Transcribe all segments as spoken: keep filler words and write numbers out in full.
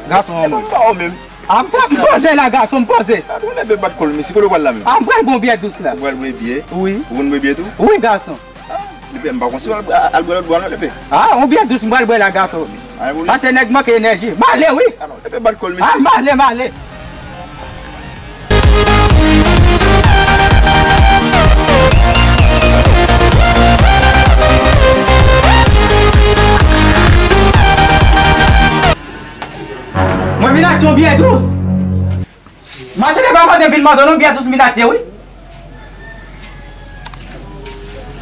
Gason an mwen. Ba w menm. A, m poze la, gason, m poze. A, tou leve bat kòl, mesye, kote w pral la menm? A, m pral bwè yon byè dous la. Ou pral bwè byè? Wi. Ou konn bwè byè tou? Wi, gason. Depi m pa konn si w al, al bwè lòt bò non, depi. A, yon byè dous m pral bwè la, gason. Pase nèg manke enèji. M ale, wi. A, non, depi bat kòl, mesye. A, m ale, m ale. Mwen vin achte yon byè dous. Machann nan pa mande vin mande non, byè dous m vin achte, wi.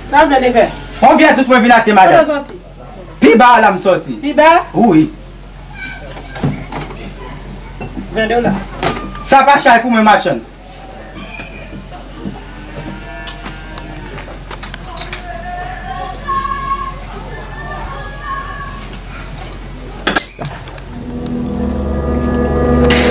Sa vle, Levè? Yon byè dous mwen vin achte, madanm. Kote w soti? Pi ba a la m soti. Pi ba? Wi. Ven de w la. Sa pa chay pou mwen, machann.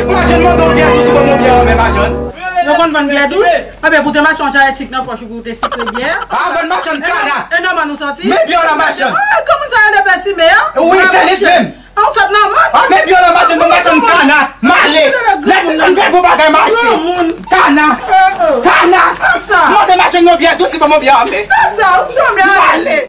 Machann, mande yon byè dous, ou ban m yon byè anmè, machann. Yo konn vann byè dous? Anben, pou te mache yon chayè sik nan pòch ou pou te sikre byè. A, vann machann kana. E nòmal nou sòti? Men byè w la, machann. A, kòman sa rele pèsime a? Wi, se li menm. A, ou sòt nan mòn? A, men byè w la, machann, nou machann kana. M ale. Lè ti zòn fè bon bagay, m achte. Kana. Kana. Mande machann yon byè dous, li ban m yon byè anmè. M ale.